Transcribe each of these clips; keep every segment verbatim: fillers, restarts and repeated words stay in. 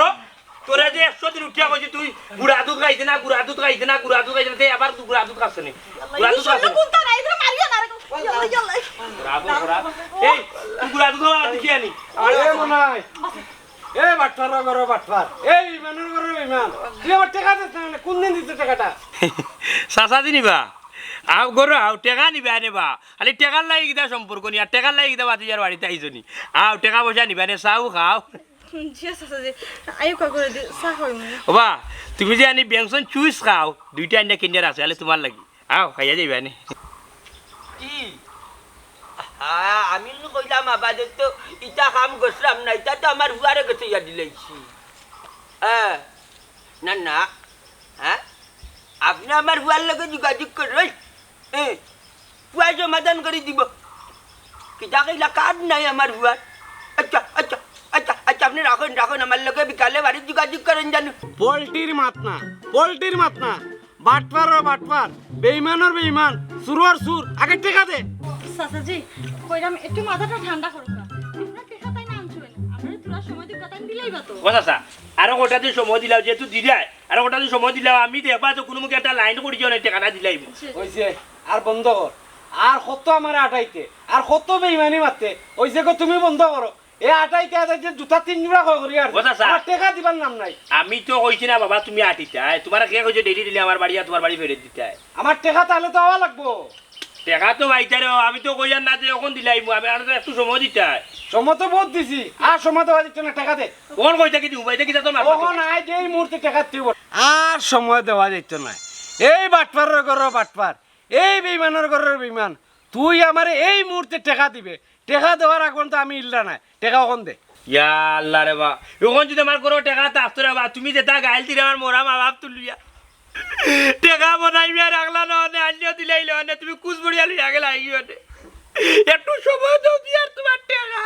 করো। তোরে যে একশো দিন উঠিয়া কইছি তুই গুড়া দুধ খাইতে না, গুড়া দুধ খাইতে না, গুড়া দুধ খাইতে না, তুই আবার গুড়া দুধ খাস নি। গুড়া দুধ খাস নি। কোনটা নাই, এগুলো মারিও না রে। ইয়াল্লা, ইয়াল্লা। গুড়া দুধ, গুড়া। এই, তুই গুড়া দুধ খাওয়া দিছি আনি। এ মনাই, এ বাটপার ঘরর বাটপার, এই বেইমানর ঘরর বেইমান, তুই আমার টেকা দিস না, মানে কোন দিন দিতে টেকাটা? চাচা দি নিবা? আও ঘরো আও, টেকা নিবা নে বা? খালি টেকার লাগি কিতা সম্পর্ক নি, আর টেকার লাগি কিতা বাতিজার বাড়িত আইছো নি? আও, টেকা পয়সা নিবা নে, চাও খাও। জি, চাচা জি, আইও কা করে দি, চা খাওয়াই মনে। ওবা, তুমি যে আনি বেংসন চুইস খাও, দুইটা আনিয়া কিনার আছে, আলে তোমার লাগি। আও, খাইয়া যাইবা নি। কি? আহা, আমি নু কইলাম আপাতত ইতা কাম করছিলাম না, ইতা তো আমার ফুয়ারে গেছে ইয়া দিলাইছি। হ্যাঁ, না, না, হ্যাঁ, আপনে আমার ফুয়ার লগে যোগাযোগ করইন, হ্যাঁ, ফুয়ায় সমাধান করি দিব। কিতা কইলা, কার্ড নাই আমার ফুয়ার। আচ্ছা, আচ্ছা, আচ্ছা, আচ্ছা, আপনে রাখইন, রাখইন, আমার লগে বিকালে বাড়িত যোগাযোগ করইন জানু। পল্টির মাত না, পল্টির মাত না। বাটপারর বাটপার, বেইমানর বেইমান, চুরর চুর, আগে টেকা দে। চাচাজি, কইরাম একটু মাথাটা ঠান্ডা করো না। আমরা টেকা তাই না আনছো না। আমরা তোরা সময় দিবা, তাই দিলাইবা তো। ও চাচা, আরো কটা দিন সময় দিলাও, যেহেতু দিদায়, আরো কটা দিন সময় দিলাও, আমি দেখবা তো কোনো মুখে একটা লাইন করি যাও না, টেকাটা দিলাইবো। অইছে, আর বন্ধ কর। আর কত আমারে আটাইতে, আর কত বেইমানি মারতে, অইছে গো, তুমি বন্ধ করো। এ আটাইতে আটাইতে জুতা তিন জোড়া কয় করি আর ও চাচা। আমার টেকা দিবার নাম নাই। আমি তো কইছি না বাবা তুমি আটিতায়, তোমারে কে কইছে ডেইলি ডেইলি আমার বাড়ি আর তোমার বাড়ি ফেরত দিতায়? আমার টেকা তাইলে তো আওয়া লাগবো। টেকা তো পাইতায় রে, আমি তো কইয়ার না যে অখন দিলাইমু, আমি আর তো একটু সময় দিতায়। সময় তো বহুত দিছি, আর সময় দেওয়া যাইতো না, টেকা দে। অখন কই থাকি দিমু, পাইতে কিতা তো না অখন আয় যে এই মুহূর্তে টেকা তুই বল। আর সময় দেওয়া যাইতো না। এই বাটপারর ঘরর বাটপার, এই বেইমানর ঘরর বেইমান, তুই আমারে এই মুহূর্তে টেকা দিবে, টেকা দেওয়ার আগ পর্যন্ত আমি ইল্লা নায়, টেকা অখন দে। ইয়া আল্লাহ রে বা, অখন যদি আমার ঘরো টেকা থাকতো রে বা, তুমি যেতা গাইল দিরে আমার মরা মা বাপ তুলিয়া। টেকা বনাইবে আর আগলা না অনে, আনিও দিলাইলে অনে, তুমি কুচ বড়িয়া লইয়া গেলা আইগি অনে। একটু সময় দেও দি আর তোমার টেকা।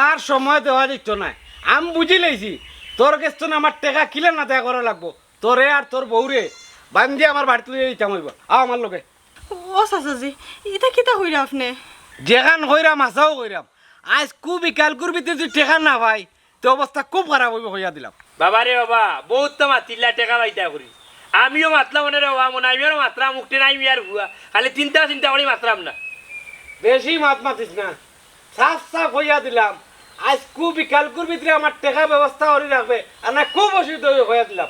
আর সময় দেওয়া যাইতো নায়, আমি বুঝিলাইছি, তোর গেছ থনে আমার টেকা কিলা না দেয়া করা লাগবো, তোরে আর তোর বউরে বান্ধিয়া আমার বাড়িত লইয়া দিতাম অইবো। আও আমার লগে। ও চাচাজি, ইতা কিতা কইরা আপনে? যেখান কইরাম, হাছাউ কইরাম। আইজ কু বিকালকুর ভিতরে যদি টেকা না পাই, তে অবস্থা খুব খারাপ অইবো কইয়া দিলাম। বাবা রে বাবা, বউত তো মাতিলা টেকা পাইতা করি। আমিও মাতলাম অনে রে বাবা, মনাইমিয়ারও মাতরাম, উঠতে নাই মিয়ার ফুয়া। খালি চিন্তা চিন্তা করি মাতরাম না। বেশি মাত মাতিস না। সাফ সাফ কইয়া দিলাম, আইজ কু বিকালকুর ভিতরে আমার টেকা ব্যবস্থা করি রাখবে, আর না খুব অসুবিধা অইবো কইয়া দিলাম।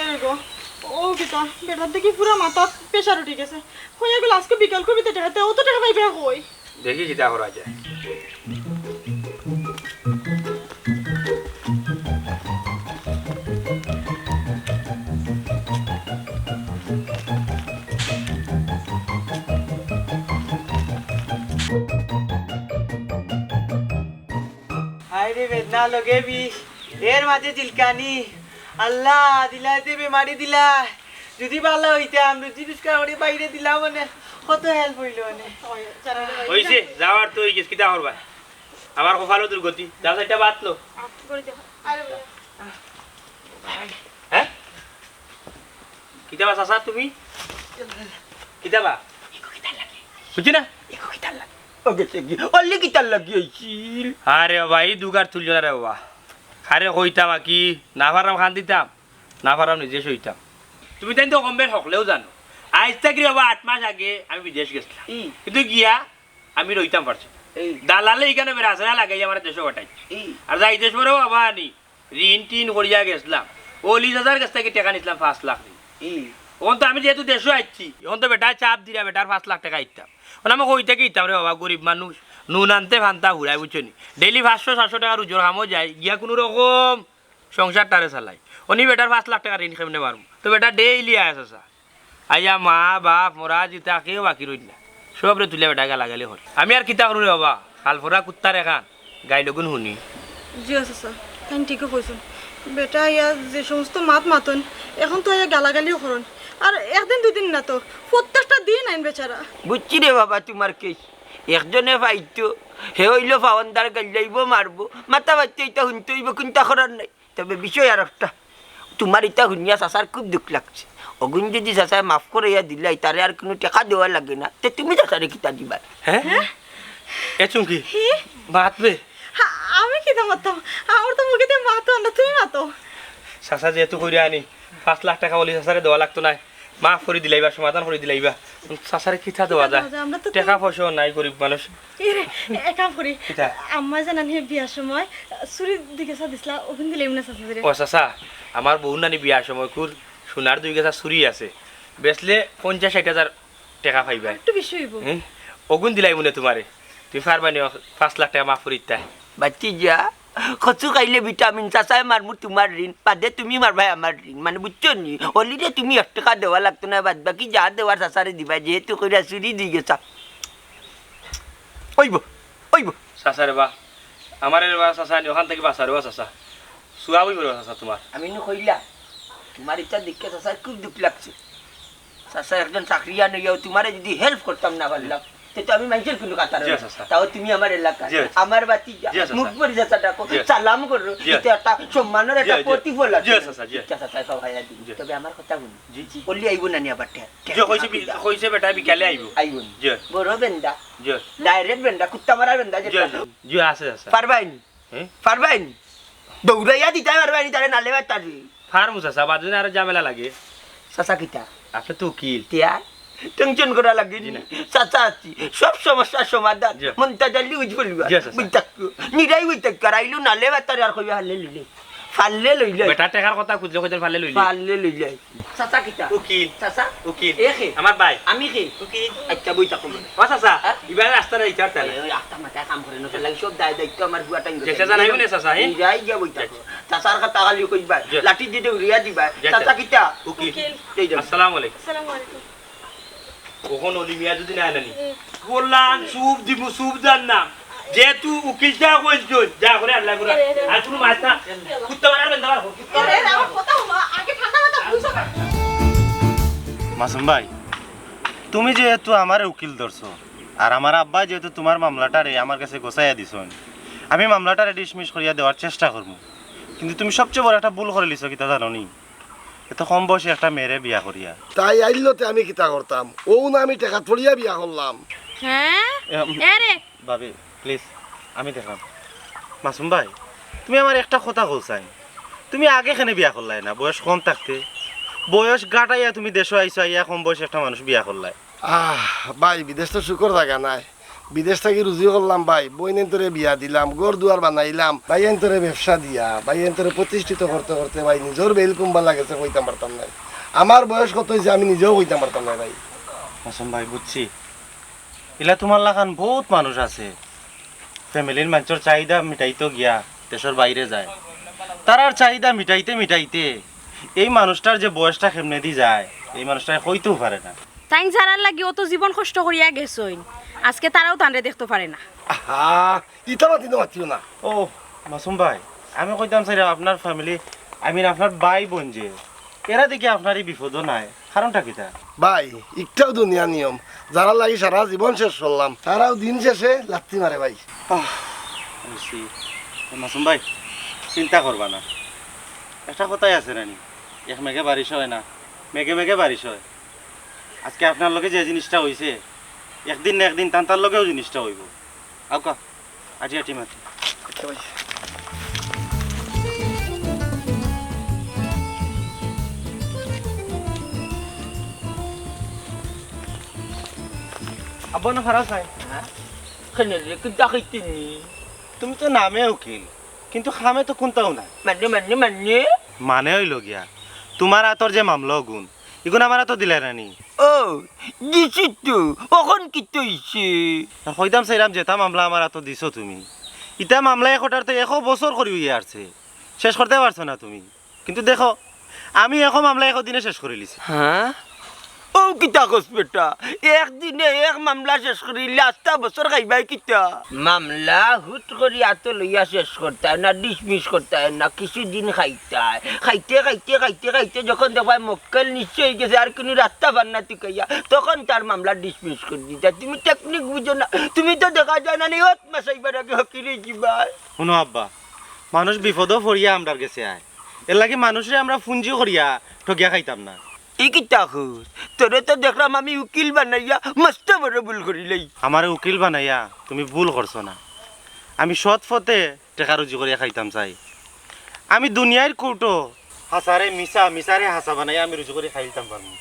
এরে গো, ও কিতা, বেটার দেখি পুরা মাথাত pressure উঠি গেছে। কইয়া গেল আইজ কু বিকালকুর ভিতরে টেকা, তে অত টেকা পাইবে কই? দেখি কিতা করা যায়। হায় রে বেদনা লগে বিষ, এর মাঝে জিলকানি। আল্লাহ, দিলাইতে বেমারি দিলা। যদি ভালা অইতাম, রুজি রুজগার করি বাইরে দিলাম অনে, কত help অইলো অনে। অইছে, যাওয়ার তো অই গেছে, কিতা করবা? আমার কপালো দুর্গতি। যাও, চাইরটা ভাত লও। হ্যাঁ? কিতা বা চাচা তুমি? কিতা বা? বুঝছি না? ও গেছে কি? অলি কিতার লাগি আইছিল? আরে বাবা, ই দুগার তুলছো না রে বাবা। আরে কইতাম আর কি, না পারলাম খান দিতাম, না পারলাম নিজে সইতাম। তুমি তাই তো কম বেশ হকলেও জানো, আইজ থাকি রে বাবা আট মাস আগে আমি বিদেশ গেছিলাম। ই। কিন্তু গিয়া আমি রইতাম পারছি না। এই। দালালে ইখানো বেড়াছেড়া লাগাই আমার দেশো পাঠাইছে। ই। আর যাই দেশ পরেও বাবা আনি ঋণ টিন করিয়া গেছিলাম। অলি চাচার গেছ থাকি টেকা নিছিলাম পাঁচ লাখ ঋণ। ই। অখন তো আমি যেহেতু দেশো আইছি, অখন তো বেটায় চাপ দিরা বেটার পাঁচ লাখ টেকা দিতাম। অখন আমি কই থাকি দিতাম রে বাবা, গরিব মানুষ, নুন আনতে ফান্তা ফুরায়, বুঝছো নি? ডেইলি পাঁচশো সাতশো টেকা রুজির কামো যাই, গিয়া কুনু রকম সংসারটারে চালাই। অনি বেটার পাঁচ লাখ টেকা ঋণ কেমনে মারমু? তো বেটা ডেইলি আয় চাচা। আইয়া মা, বাপ, মরা, জিতা কেউ বাকি রইল না। সবরে তুলিয়া বেটা গালাগালি করে। আমি আর কিতা করমু রে বাবা? কালফরা কুত্তার এখান, গাইল গুন হুনি। জি চাচা, তাইন ঠিকই কইছইন। বেটা আইয়া যে সমস্ত মাত মাতইন, অখন তো আইয়া গালাগালিও করইন। আর একদিন দুইদিন না তো, প্রত্যেকটা দিন আইন বেচারা। বুঝছি রে বাবা তুমার কেস। একজনে পাইতো, হে অইলো ফাওয়ান্দার গাইল্লাইবো মারবো। মাথা বাইতে ইতা হুনতে অইবো, কুন্তা করার নাই। তবে বিষয় আর একটা, তুমার ইতা হুনিয়া চাচার খুব দুখ লাগছে। অগুন যুদি চাচায় মাফ করাইয়া দিলাই, তারে আর কুনু টেকা দেওয়া লাগে না, তে তুমি চাচারে কিতা দিবায়? হ্যাঁ? এ চুমকি, হি? মাত বে। হা, আমি কিতা মাততাম? আমার তো মুখেদি মাত অয় না, তুমি মাতো। চাচা যেহেতু কইরা আনি, পাঁচ লাখ টেকা অলি চাচারে দেওয়া লাগতো নায়, মাফ করি দিলাইবা, সমাধান করি দিলাইবা। চাচারে কিতা দেওয়া যায়? আমরা তো টেকা পয়সাও নাই, গরিব মানুষ। এরে, এক কাম করি। কিতা? আম্মায় যে নানি বিয়ার সময় চুড়ি দুইগেছা দিছলা, অগুন দিলাইমু নে চাচারে। ও চাচা, আমার বউর নানি বিয়ার সময়কুর সোনার দুইগেছা চুড়ি আছে, বেচলে পঞ্চাশ ষাইট হাজার টেকা পাইবায়। একটু বেশি অইবো। হুম? অগুন দিলাইমু নে তুমারে। তুমি পারবায় নি পাঁচ লাখ টেকা মাফ করি দিতায়? বাচ্চি যা, কচু খাইলে ভিটামিন, চাচায় মারমু তুমার ঋণ, বাদে তুমি মারবায় আমার ঋণ, মানে বুঝছো নি? অলিরে তুমি এক টেকা দেওয়া লাগতো নায়, বাদ বাকি যা দেওয়ার চাচারে দিবায়, যেহেতু কইরা চুড়ি দুইগেছা। অইবো, অইবো। চাচা রে বা, আমারে রে বা চাচা, নি অখান থাকি বাঁচা রে বা চাচা। সুয়াব অইবো রে বা চাচা তুমার। আমি নু কইলা, তুমার ইতা দেখিয়া চাচার খুব দুখ লাগছে। চাচা একজন চাকরিয়ান অইয়াও তুমারে যুদি help করতাম না পারলাম, তে তো আমি মাইনষর কুনু কাতারো জি, না। চাচা। তাও তুমি আমার এলাকার, জি, চাচা। আমার বাতিজা, জি, চাচা। মুখ ভরি চাচা ডাকো, জি। সালাম করো, জি। ইতা একটা সম্মানর একটা জি, জি। প্রতিফলন আছে। জি, চাচা, জি। ইতা চাচায় খাওয়াইয়া দিবো। জি। তবে আমার কথা হুনো। জি। অলি আইবো না নি আবার ঠেয়া? জি, কইছে বি-, কইছে বেটায় বিকালে আইবো। আইবো নি? জি। বড় বেন্দা। জি। Direct বেন্দা, কুত্তা মারা বেন্দা জি, যেটা। জি, আছে, আছে। পারবায় নি? হ্যাঁ? পারবায় নি? দৌড়াইয়া দিতায় পারবায় নি, তারে নালে বাইতারে। পারমু চাচা, বাদে যদি আরো ঝামেলা লাগে। চাচা কিতা? আপনে তো উকিল। তে আর? Tension করা লাগে জি নি। না। চাচা আছি, সব সমস্যার সমাধান। জি। মন্তাজ আলী উজবুল ভাই। জি, চাচা। বুঝতাক্কো। নিরাই বুঝতাক্কো, আর আইলো নালে বাইতারে আর কইবা ফাললে লইলে। ফাললে লইলে। বেটা টেকার কথা খুঁজলে কইতেন ফাললে লইলে। ফাললে লইলে। চাচা কিতা? উকিল। চাচা? উকিল। এ কে? আমার ভাই। আমি কে? উকিল। আচ্ছা, বই থাকো মানে। ও চাচা, হ্যাঁ? ইবার রাস্তা নাই, ইটার তালে। ওই, ওই, আস্তা মাথায় কাম করে না, তার লাগি সব দায় দায়িত্ব আমার বুয়া টাইম গেছে। চাচা, জানাইবো না চাচা, হ্যাঁ? যাই গিয়া বই থাকো। চাচা। চাচার কথা খালি কইবা। জি। লাঠি দিতে উড়িয়া দিবা। জি, চাচা। চাচা কিতা? উকিল। উকিল। এই যাও। আসসালামু আলাইকুম। আসসালামু আলাইকুম। কখন অলি মিয়া যদি না আনানি? হুম। বললাম, চুপ দিমু, চুপ জানলাম। যেহেতু উকিল সাব কইছইন, যা করে আল্লাহ করে। আরে, আরে। আর কুনু মাত না। কুত্তা মারার বেন্দা মারবো। আরে, আরে, আমার কথা হুনো, আগে ঠান্ডা মাথায় বুঝো না। মাসুম ভাই, তুমি যেহেতু আমারে উকিল ধরছো, আর আমার আব্বায় যেহেতু তুমার মামলাটারে আমার গেছে গোছাইয়া দিছইন, আমি মামলাটারে dismiss করিয়া দেওয়ার চেষ্টা করমু। কিন্তু তুমি সবচেয়ে বড় একটা ভুল করিলিছো, কিতা জানো নি? এত কম বয়সে একটা মেয়েরে বিয়া করিয়া। তাই আইলো তে আমি কিতা করতাম? অউ না আমি টেকাত পড়িয়া বিয়া করলাম। হ্যাঁ? এম, এ রে। ভাবি, please, আমি দেখলাম। মাসুম ভাই, তুমি আমারে একটা কথা কও চাই, তুমি আগে কেনে বিয়া করলায় না, বয়স কম থাকতে? বয়স গাটাইয়া তুমি দেশো আইছো, আইয়া কম বয়সে একটা মানুষ বিয়া করলায়। আহ, ভাই, বিদেশ তো সুখর জাগা নায়। বিদেশ থাকি রুজি করলাম ভাই, বইনাইন্তরে বিয়া দিলাম, ঘর দুয়ার বানাইলাম, ভাইয়াইন্তরে ব্যবসা দিয়া, ভাইয়াইন্তরে প্রতিষ্ঠিত করতে করতে ভাই নিজর বেইল কুম্বালা গেছে কইতাম পারতাম নায়। আমার বয়স কত অইছে আমি নিজেও কইতাম পারতাম নায় ভাই। মাসুম ভাই, বুঝছি, ইলা তুমার লাখান বউত মানুষ আছে, family-র মানষর চাহিদা মিটাইতো গিয়া দেশর বাইরে যায়। তারার চাহিদা মিটাইতে মিটাইতে এই মানুষটার যে বয়সটা কেমনেদি যায়, এই মানুষটায় কইতেও পারে না। তাইন যারার লাগি অত জীবন কষ্ট করিয়া গেছইন, আজকে তারাও তানরে দেখতো পারে না। আহা, ইতা মাতি না মাতিও না। ও, মাসুম ভাই, আমি কইতাম চাইরাম আপনার family, I mean আপনার ভাই বইন যে, এরা দেখি আপনার ই বিপদো নাই, কারণটা কিতা? ভাই, ইটাও দুনিয়ার নিয়ম, যারার লাগি সারা জীবন শেষ করলাম, তারাও দিন শেষে লাত্তি মারে ভাই। আহ, বুঝছি। মাসুম ভাই, চিন্তা করবা না। একটা কথাই আছে নানি, এক মেঘে বারিশ হয় না, মেঘে মেঘে বারিশ হয়। আজকে আপনার লগে যে জিনিসটা হইছে, একদিন না একদিন তান তার লগেও জিনিসটা হইব। আউক্কা, আটি আটি মাতি। আচ্ছা ভাই। আব্বা না খারাপ চাই? হ্যাঁ? কেনে রে, কিতা খাইতে নি? তুমি তো নামে উকিল, কিন্তু কামে তো কুন্তাও নাই। মানে, মানে, মানে? মানে অইলো গিয়া, তুমার আতর যে মামলা অগুন, ইগুন আমার আতো দিলায় না নি? ও, দিছি তো, অখন কিতা অইছে? না, কইতাম চাইরাম যেতা মামলা আমার আতো দিছো তুমি, ইতা মামলা একটার তো একো বছর করি অইয়া আরছে, শেষ করতে পারছো না তুমি। কিন্তু দেখো, আমি একো মামলা একো দিনে শেষ করিলিছি। হ্যাঁ? ও কিতা কস বেটা? একদিনে এক মামলা শেষ করিলে আস্তা বছর খাইবায় কিতা? মামলা হুট করি আতো লইয়া শেষ করতায় না, dismiss করতায় না, কিছুদিন খাইতায়। খাইতে, খাইতে, খাইতে, খাইতে যখন দেখবায় মক্কেল নিশ্চয় অইগেছে, আর কুনু রাস্তা পার না তুকাইয়া, তখন তার মামলা dismiss করি দিতায়। তুমি technique বুঝো না, তুমি তো দেখা যায় না, নি অত মাসাইবার আগে হকিল অইযিবায়। হুনো আব্বা, মানুষ বিপদো পড়িয়া আমরার গেছে আয়, এরলাগি মানুষরে আমরা পুঞ্জি করিয়া ঠগিয়া খাইতাম না। ই কিতা কস? তোরে তো দেখরাম আমি উকিল বানাইয়া মস্ত বড় ভুল করিলাই। আমারে উকিল বানাইয়া তুমি ভুল করছো না। আমি সৎ পথে টেকা রুজি করিয়া খাইতাম চাই। আমি দুনিয়ার কোর্টো হাছারে মিছা, মিছারে হাছা বানাইয়া আমি রুজি করি খাইলিতাম পারমু।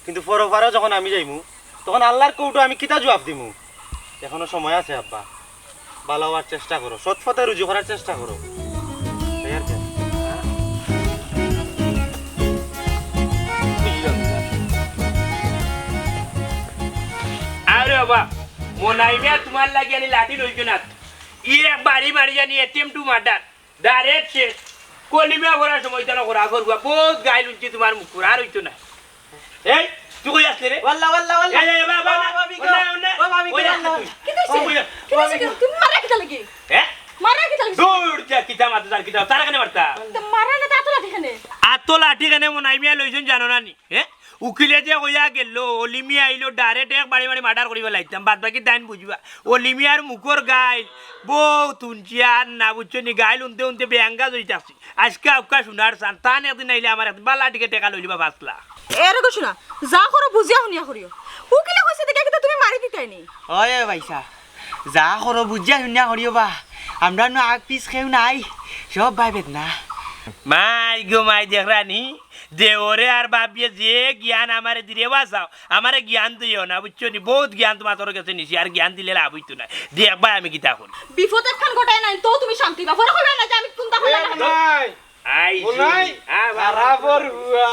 কিন্তু পরপারো যখন আমি যাইমু, তখন আল্লার কোর্টো আমি কিতা জুয়াপ দিমু? এখনো সময় আছে আব্বা, ভালা অওয়ার চেষ্টা করো, সৎ পথে রুজি করার চেষ্টা করো। তাই আর কি। আরে বাবা, মনাই মিয়া তুমার লাগি আনি লাঠি লইছো না। ই এক বাড়ি মারি জানি attempt to murder। Direct শেষ। কলিমা পড়ার সময় তারা করা করবা। বহুত গাইল উঠছে তুমার মুখ, আর অইতো না। এই, তুই কই আসলে রে? ওয়াল্লা, ওয়াল্লা, ওয়াল্লা। এই, এই, বা, বা, ও, না, ভাবি গো। অন্য, অন্য। ও, ভাবি গো, ওই আল্লাহ। আসলে তুই। কিতা অইছে? ও, ভাই। কিতা অইছে? তুমি মারা কিতা লাগি? হ্যাঁ? মারা কিতা লাগি? দূর যা, কিতা মাতো তার কিতা, তার কেনে মারতা? তো মারা না, তো আতো লাঠি কেনে? আতো লাঠি কেনে মনাই মিয়া লইছইন জানো না নি? হ্যাঁ? উকিলে যে কইয়া গেল, অলি মিয়া আইলো, direct এক বাড়ি মারি murder করি ফালাইতাম, বাদ বাকি তাইন বুঝবা। অলি মিয়ার মুখর গাইল, বহুত হুনছি আর না বুঝছো নি, গাইল হুনতে হুনতে বেয়াঙ্গা জড়িত আছি। আজকে আউক্কা হুনার চান, তান একদিন আইলে আমার একদিন বালা টিকে টেকা লইলিবা পাঁচ লাখ। এরে গো হুনা, যা করো বুঝিয়া হুনিয়া করিও। উকিলে কইছে দেখে কিতা তুমি মারি দিতায় নি? ওই, ওই ভাইসাব, যা করো বুঝিয়া হুনিয়া করিও বা। আমরা নু আগ পিছ কেউ নাই, সব ভাই বেদনা। মাই গো মাই দেখরা নি, দেওরে আর বাবিয়ে যে জ্ঞান আমারে দিরে বাঁচাও, আমারে জ্ঞান দিও না, বুঝছো নি? বহুত জ্ঞান তুমার তোর গেছে নিছি, আর জ্ঞান দিলে লাভ অইতো না। দেখবায় আমি কিতা করি। বিপদ একখান ঘটায় নাই তো তুমি শান্তি বা। পরে কইবায় না যে আমি কুন্তা করলাম না। নাই। আই ও নাই। আ, বাবা। খারাপর হুয়া।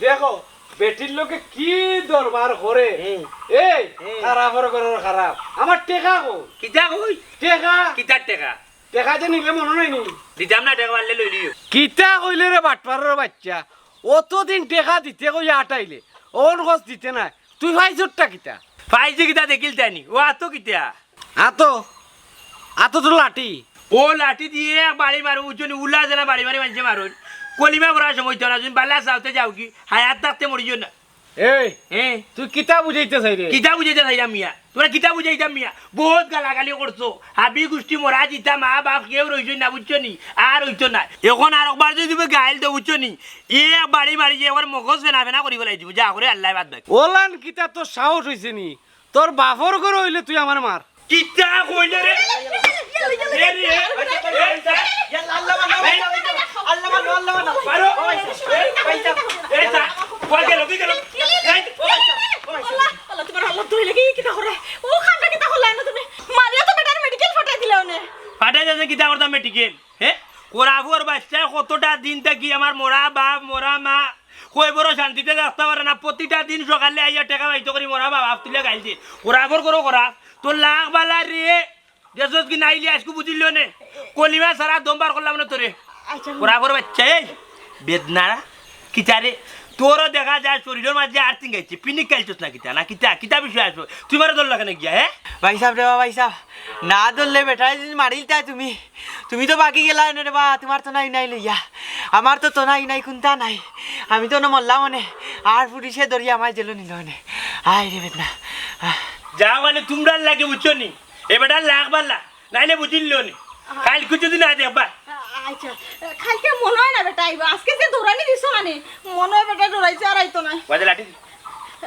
দেখো, বেটির লগে কি দরবার করে। হুম। এই, হুম। খারাপর ঘরর খারাপ। আমার টেকা কই? কিতা কই? টেকা। কিতার টেকা? টেকা যে নিলে মনো নাই নি? দিতাম না, টেকা পারলে লইলিও। কিতা কইলে রে বাটপারর বাইচ্চা? অতদিন টেকা দিতে কইয়া আটাইলে, অন গছ দিতে নায়। তুই পাইছটা কিতা? পাইছি কিতা দেখিলতায় নি? ও আতো কিতা? আতো? আতো তো লাঠি। ও লাঠি দিয়া এক বাড়ি মারো, উজনি উলা যেলা বাড়ি মারি মানষে মারইন। কলিমা পড়ার সময় তো না, তুমি বালা চাও তে যাওগি, হায়াত থাকতে মরিও না। এই, এ? তুই কিতা বুঝাইতে চাইরে রে? কিতা বুঝাইতে চাইরাম মিয়া? তুমরা কিতা বুঝাইতাম মিয়া? বহুত গালাগালি করছো। হাবি গুষ্টি মরা জিতা, মা বাপ কেউ রইছইন না, বুঝছো নি? আর অইতো নায়। অখন আরকবার যুদি তুমি গাইল দেও, বুঝছো নি? এক বাড়ি মারি যে একবার মগজ ফেনা ফেনা করি ফালাই দিমু। যা করে আল্লায় বাদ বাকি। অলান কিতা তোর সাহস অইছে নি? তোর বাপর ঘর অইলে তুই আমারে মার। কিতা কইলে রে? এ রে, এ রে, মারো। এই যা, কই গেল, কই গেল? এই, আল্লাহ, আল্লাহ, তুমার আল্লাহ দোহাই লাগি, কিতা করে? ও, খামটা কিতা করলায় না তুমি? মারিয়া তো বেটারে মেডিকেল ফাটাই দিলায় অনে। ফাটাই দিছে, কিতা করতাম মেডিকেল? হে? খরাফর বাইচ্চায় কতটা দিন থাকি আমার মরা বাপ, মরা মা, কই বড় শান্তিতে থাকতা পারে না। প্রতিটা দিন সকালে আইয়া টেকা বাইতো করি মরা বাপ তুলিয়া গাইল দে। খরাফর করো খরাফ। তোর লাখ বালা রে। দেখছস কি নাইলে আইজকু বুঝিল নে। কলিমা ছাড়া দম বার করলাম না তোরে। আচ্ছা। খরাফর বাইচ্চা, এই বেদনা। কিতা রে? তোরও দেখা যায় শরীরর মাঝে আর তিন গাইছে। পিনিক খাইছস না কিতা? না কিতা? কিতা বিষয় আছো? তুই মারে ধরলা কেনে গিয়া, হে? ভাইসাব রে বা ভাইসাব, না ধরলে বেটায় যুদি মারিলতায় তুমি। তুমি তো বাকি গেলায় অনে রে বা, তুমার তো নাই নাই লইয়া। আমার তো তো নাই নাই কুন্তা নাই। আমি তো অনে মরলাম অনে। আর পুলিশে ধরি আমায় জেলো নিলো অনে। আয় রে বেদনা। আহ। যা মানে তুমরার লাগি বুঝছো নি? এ বেটার লাখ বালা। নাইলে বুঝিল নি? কাইলকু যদি না দেখবা। আ-, আচ্ছা, কাইলকে মনো অয় না বেটা আইবো। আজকে যে দৌড়ানি দিছো না নি, মনো অয় বেটা ডরাইছে আর আইতো না। বাজে লাঠি।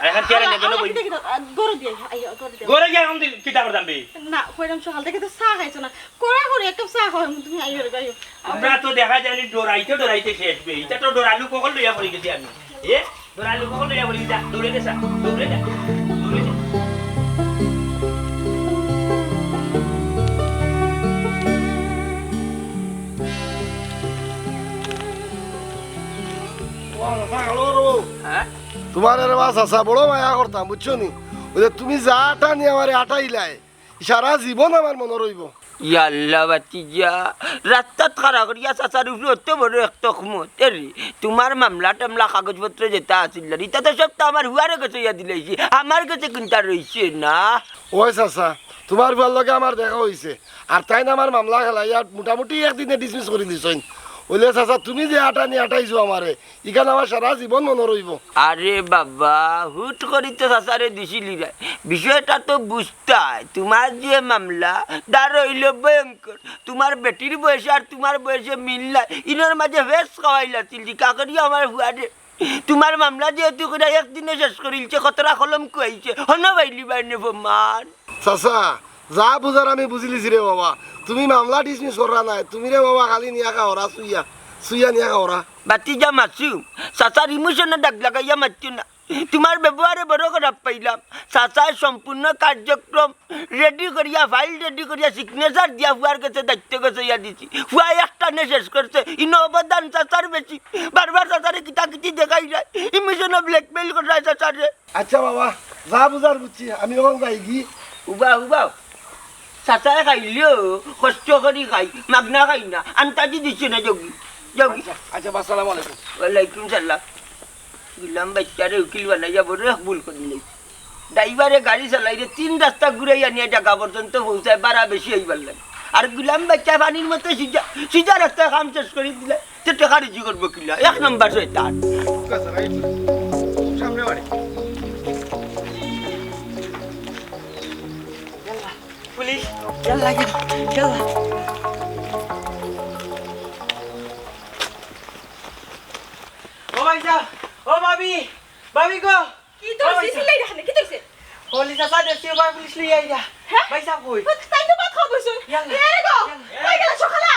আর এখন চেয়ারে নিয়ে গেলো বই। দেখি তো, আ, গরু দিয়ে আইও, আইও, গরু দিয়ে। গরু গিয়া এখন দিন কিতা করতাম বে? না, কইলাম সকাল থেকে তো চা খাইছো না। কড়া করে এক কাপ চা খাওয়াই, তুমি আইও রে, আইও। আমরা তো দেখা যায় নি ডরাইতে ডরাইতে শেষ বে। এটা তো ডরালু কখন লইয়া পড়ি গেছি আমি। এ? দৌড়াইলে কখন লইয়া বলি, যা, দৌড়ে দে, যা, দৌড়ে যা, দৌড়ে যা। হ্যাঁ? তোমার রে বা চাচা বড় মায়া করতাম, বুঝছো নি? ওই যে তুমি যে আটা নিয়া আমারে আটাইলায়, সারা জীবন আমার মনো রইবো। ইয়াল্লা বাতিজা, রাস্তাত খাড়া করিয়া চাচার উপরে অত বড় এক তকমত। এরে, তোমার মামলা টামলা কাগজপত্র যেটা আছিল, ইটা তো সব তো আমার হুয়ারে গেছে ইয়া দিলাইছি, আমার গেছে কুন্তা রইছে না। ওই চাচা, তোমার হুয়ার লগে আমার দেখা অইছে, আর তাইন আমার মামলা খেলাইয়া মোটামুটি একদিনে dismiss করি দিছইন। ওইলে চাচা, তুমি যে আটানি আটাইছো আমারে, ইখান আমার সারা জীবন মনো রইবো। আরে বাবা, হুট করি তো চাচারে দিছিলি রে। বিষয়টা তো বুঝতায়। তোমার যে মামলা, দার অইলো ভয়ঙ্কর। তোমার বেটির বয়সে আর তোমার বয়সে মিল নাই। ইনোর মাঝে ফেস খাওয়াইলাছিল, জিকা করি আমার হুয়ারে। তোমার মামলা যেহেতু কইরা একদিনে শেষ করিলছে, কতরা কলম কুয়াইছে। হনো বাইলি বাইনে প্রমাণ। চাচা, যা বুঝার আমি বুঝিলিছি রে বাবা। তুমি মামলা dismiss কররা নায়, তুমি রে বাবা খালি নিয়া খাওরা, সুইয়া, সুইয়া নিয়া খাওরা। বাতিজা মাসুম, চাচার emotion-এ দাগ লাগাইয়া মাতিও না। তোমার ব্যবহারে বড় খারাপ পাইলাম। চাচায় সম্পূর্ণ কার্যক্রম ready করিয়া, file ready করিয়া, signature দিয়া হুয়ার গেছে দায়িত্ব গেছে ইয়া দিছি। হুয়া একটানে শেষ করছে। ইনো অবদান চাচার বেশি। বারবার চাচারে কিতা কিতি দেখাইরায়। Emotion-এ blackmail কররায় চাচারে। আচ্ছা বাবা, যা বুঝার বুঝছি, আমি অখন যাইগি। উবা, উবা। চাচায় খাইলেও কষ্ট করি খাই, মাগনা খাই না। আন্তাজি দিছে না, যাওগি, যাওগি। আচ্ছা, আচ্ছা, আসসালামু আলাইকুম। ওয়ালাইকুম সালাম। গুলাম বাইচ্চারে উকিল বানাইয়া বড় এক ভুল করিলাইছি। ড্রাইভারে গাড়ি চালাইরে তিন রাস্তা ঘুরাইয়া নিয়া জাগা পর্যন্ত পৌঁছায়, ভাড়া বেশি অইবার লাগে। আর গুলাম বাইচ্চায় পানির মতো সিধা, সিধা রাস্তায় কাম শেষ করি দিলে। তে টেকা রুজি করবো কিলা? এক নম্বর শয়তান। সামনে বাড়ি। পুলিশ, ইয়াল্লা, ইয়াল্লা। ও ভাইসাব, ও ভাবি, ভাবি গো। কিতা অইছে? চিল্লাই দেখে না, কিতা অইছে? পুলিশ আছে, দেখছি, ও ভাই, পুলিশ লইয়া আইরা। হ্যাঁ? ভাইসাব কই? তাইন তো ভাত খাওয়া বইছইন। ইয়াল্লা, এরে গো, ইয়াল্লা। কই গেলা সকালে?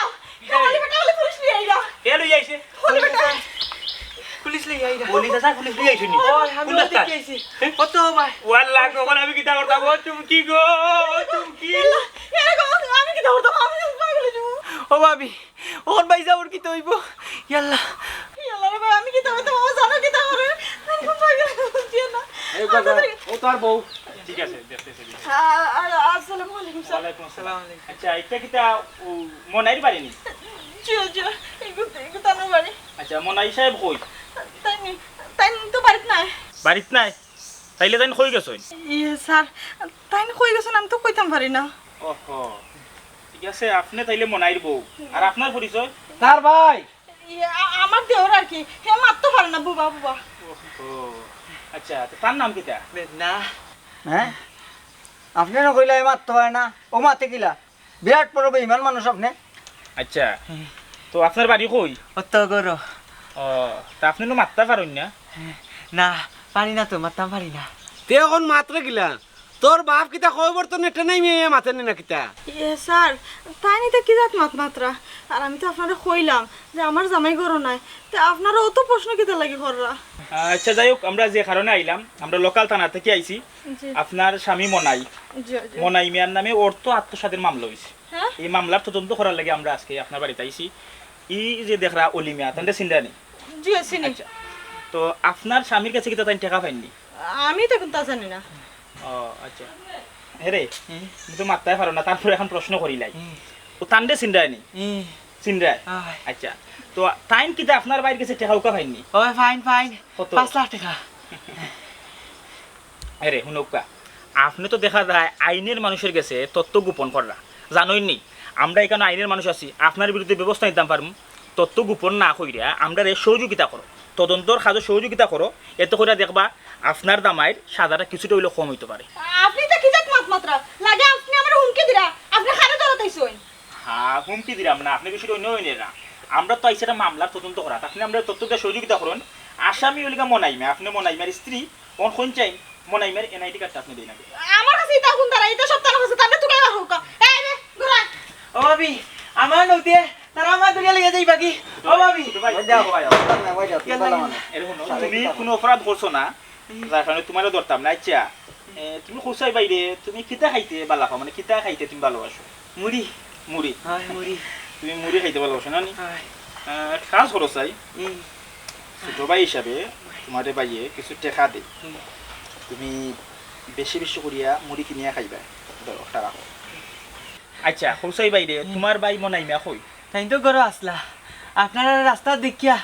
ইয়াল্লা। খালি বেটা, খালি পুলিশ লইয়া আইরা। কে লইয়া আইছে? খালি বেটা। পুলিশ লইয়া আইরা। পুলিশ আছে, পুলিশ লইয়া আইছে নি? ও, আমি কোন ওদিকে রাস্তা? আইছি। হ্যাঁ? কত ভাই? ওয়াল্লা গো, আমি কিতা করতাম? ও চুমকি গো, ও চুমকি। ইয়াল্লা, এরে গো, আমি কিতা করতাম? আমি পাগল অই যাইমু। ও ভাবি, অখন ভাইসাবর কিতা অইবো? ইয়াল্লা। ইয়াল্লা রে ভাই, আমি কিতা করতাম? ও জানো কিতা করে? আমি পাগল অই যাইমু না। এই বাবা, আচ্ছা, ও তার বউ। ঠিক আছে, দেখতেছি। আ-, আ-, আসসালামু আলাইকুম, স্যার। ওয়ালাইকুম আসসালাম। আচ্ছা, এটা কিতা, ও, মনাইর বাড়ি নি? জি, জি, এগু, এগু তানু বাড়ি। আচ্ছা, মনাই সাহেব কই? তাইন, তাইন তো বাড়িত নাই। বাড়িত নাই? তাইলে তাইন কই গেছইন? ইয়ে, স্যার, তাইন কই গেছইন আমি তো কইতাম পারি না। ওহো, ঠিক আছে, আপনে তাইলে মনাইর বউ। আর আপনার পরিচয়? তার ভাই। ইয়ে, আ-, আমার দেওর আর কি, হে মাততো পারে না, বুবা, বুবা। ও, আচ্ছা, তো তার নাম কিতা? না। হ্যাঁ? আপনে না কইলা হে মাততো পারে না, ও মাতে কিলা? বিরাট বড় বেইমান মানুষ আপনে। আচ্ছা, তো আপনার বাড়ি কই? অত গরো। ও, তা আপনে তো মাততা পারইন না? না, পারি না তো, মাততাম পারি না। তে অখন মাতরে কিলা? তোর বাপ কিতা কয় বর্তনে টেনাই মেয়ে মাতের নি না কিতা? এ, স্যার, তাইন ইতা কি জাত মাত মাতরা? আর আমি তো আপনারে কইলাম যে আমার জামাই ঘরো নাই, তে আপনারা অত প্রশ্ন কিতার লাগি কররা? আচ্ছা, যাই হোক, আমরা যে কারণে আইলাম, আমরা লোকাল থানা থাকি আইছি। জি। আপনার স্বামী মনাই, জি, জি। মনাই মিয়ার নামে অর্থ আত্মসাতের মামলা অইছে। হ্যাঁ? এই মামলার তদন্ত করার লাগি আমরা আজকে আপনার বাড়িত আইছি। ই যে দেখরা অলি মিয়া, তানরে চিনরা নি? জি, চিনি। আচ্ছা, তো আপনার স্বামীর কাছে কিতা তাইন টেকা পাইন নি? আমি তো কুন্তা জানি না। ও, আচ্ছা। হে রে, হুম। তুমি তো মাততায় পারো না, তারপরে অখন প্রশ্ন করিলাই। হুম। ও তানরে চিনরায় নি? হুম। চিনরায়? অয়। আচ্ছা, তো তাইন কিতা আপনার ভাইর গেছে টেকা উকা পাইন নি? অয়, পাইন, পাইন। কত? পাঁচ লাখ টেকা। হে রে, হুনউক্কা, আপনে তো দেখা যায় আইনের মানুষের গেছে তথ্য গোপন কররা। জানইন নি, আমরা ইকানো আইনের মানুষ আছি, আপনার বিরুদ্ধে ব্যবস্থা নিতাম পারমু। তথ্য গোপন না কইরা আমরারে সহযোগিতা করো, তদন্তর কাজো সহযোগিতা করো, এতে কইরা দেখবা আপনার জামাইর সাজাটা কিছুটা অইলেও কম অইতো পারে। আপনি ইতা কি জাত মাত মাতরা? লাগে আপনি আমারে হুমকি দিরা, আপনি কারে ধরাত আইছইন? হ্যাঁ, হুমকি দিলাম না, আপনে বিষয়টা অন্য অইনে না। আমরা তো আইছি একটা মামলার তদন্ত করাত, আপনে আমরারে তথ্য দিয়া সহযোগিতা করইন। আসামি অইলা গিয়া মনাইমা, আপনে মনাইমার স্ত্রী, অখন কইন চাইন মনাইমার এনআইডি কার্ডটা আপনে দেইন আগে। আমার কাছে ইতা কুন তারা, ইতা সব তারা কাছে, তারা তুকাই রাখো কা। এই রে, ঘুরা। ও ভাবি, আমার নদী, তারা আমার দরিয়া লইয়া যাইবা কি? ও ভাবি। ছোট ভাই, ওই যাও, ওই যাও, ওই যাও, কি ইয়াল্লা, বললাম ইয়াল্লা। আমি? এরকম না, তুমি কোনো অপরাধ করছো না, যার কারণে তোমারে ধরতাম না। আচ্ছা, এ, তুমি কছাই ভাইরে, তুমি কিতা খাইতে ভালা পাও? মানে, কিতা খাইতে তুমি ভালোবাসো? মুড়ি। মুড়ি? হয়, মুড়ি। তুমি মুড়ি খাইতে ভালোবাসো না নি? হয়। আহ, এক কাজ করো চাই, হুম। ছোট ভাই হিসাবে তোমারে ভাইয়ে কিছু টেকা দেই। হুম। তুমি বেশি বেশি করিয়া মুড়ি কিনিয়া খাইবা। ধরো, একটা রাখো। আচ্ছা, কছাই ভাইরে, হুম। তোমার ভাই মনাইমা কই? তাইন তো ঘরো আছলা। আপনারারে রাস্তাত দেখিয়া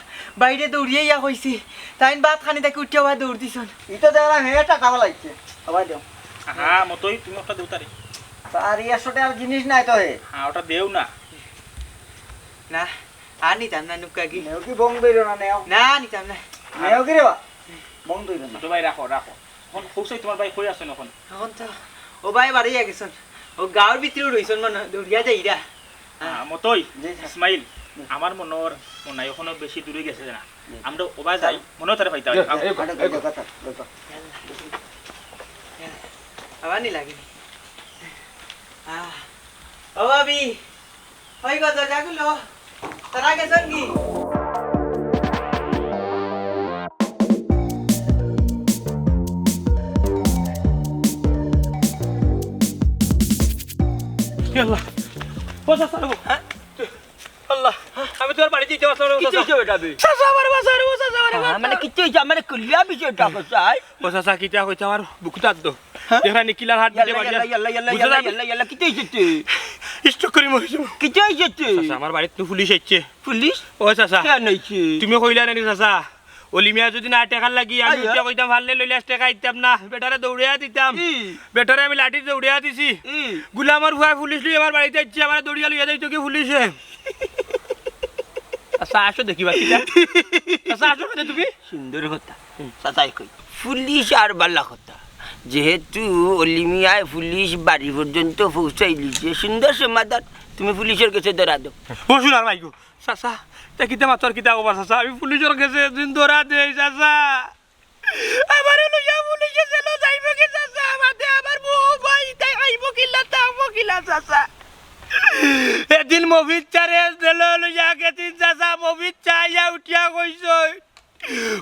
বাইরে দৌড়িয়া ইয়া কইছি। তাইন ভাত খানি থাকি উঠিয়া ওয়া দৌড় দিছইন। ইতা দেওরা হে টাকা বালাইছে। সবাই দেও। হ্যাঁ, মতই, তুমি ওটা দেও তারে। তার এই একশো টাকার জিনিস নাই তো হে। হ্যাঁ, ওটা দেও না। না, আর নিতাম না নুক্কা কি। নেও কি বং দইল না নেও? না, নিতাম না। নেও কি রে বা? বং দইল না। ছোট ভাই, রাখো, রাখো। এখন কছাই তোমার ভাই কই আছইন এখন? এখন তো ও ভাই বাড়ি গেছইন। ও গাঁওর ভিতরেও রইছইন মনে হয়, দৌড়িয়া যাইরা। হ্যাঁ, মতই, জি, স্যার। ইসমাইল, জি। আমার মনে অর মনাই এখনো বেশি দূরে গেছে না। জি। আমরা ওবা যাই, স্যার। মনে হয় তারে পাইতা জি, অইবো। জি, আও। এই, আরে, এই, দরকার, দরকার। আবার নি লাগে। আহ, ও ভাবি, ওই গো, দরজা খুলো। তারা গেছইন কি? ইয়া আল্লাহ। ও চাচা, ও। হ্যাঁ? আল্লাহ, আমি তোমার বাড়িত যাইতাম আছলাম রে, ও চাচা। কিতা অইছে বেটা বে? চাচা, আমারে বাঁচাও রে, ও চাচা, আমারে হ্যাঁ, মানে বাঁচাও। কিতা অইছে? আমারে খুলিয়া বিষয়টা কও চাই। ও চাচা, কিতা কইতাম, আমার বুকটা তো। হ্যাঁ? দেখরা নি কিলার হাত দিতে ইয়াল্লা, পারি না। ইয়াল্লা, ইয়াল্লা, বুঝছো ইয়াল্লা, না? ইয়াল্লা, ইয়াল্লা, কিতা অইছে তে? Stroke করি মরি যাইমু। কিতা অইছে তে? চাচা, আমার বাড়িত তো পুলিশ আইছে। পুলিশ? ও চাচা। কেন আইছে? তুমি কইলা না নি চাচা? অলি মিয়া যদি না টেকার লাগি, আমি আইয়া। উঠিয়া কইতাম, "ফাললে লইলে আজ টেকা দিতাম না।" বেটারে দৌড়িয়া দিতাম। ই। বেটারে আমি লাঠি দৌড়িয়া দিছি। ই। গুলামর ফুয়ায় পুলিশ লই আমার বাড়িত আইছে, আমারে দৌড়িয়া লইয়া যাইতো কি পুলিশে? আচ্ছা, আসো দেখি বাকিটা। আচ্ছা, আসো কেনে তুমি? সুন্দর কথা। হুম। চাচাই কই, পুলিশ আর বালা কথা। যেহেতু অলি মিয়ায় পুলিশ বাড়ি পর্যন্ত পৌঁছাইলিছে, সুন্দর সমাধান। তুমি পুলিশর গেছে ধরা দেও। ও সোনার ভাই গো, চাচা, তে কিতা মাতর কিতা কবা চাচা? আমি পুলিশর গেছে এদিন ধরা দেই চাচা। আমারে লইয়া পুলিশে জেলো যাইবো কি চাচা? আমারে আমার বউ ভাই তাই আইবো কিলা, থাকবো কিলা চাচা? এদিন মফিজ চারে জেলো লইয়া গেছইন চাচা, মফিজ চা আইয়া উঠিয়া কইছইন,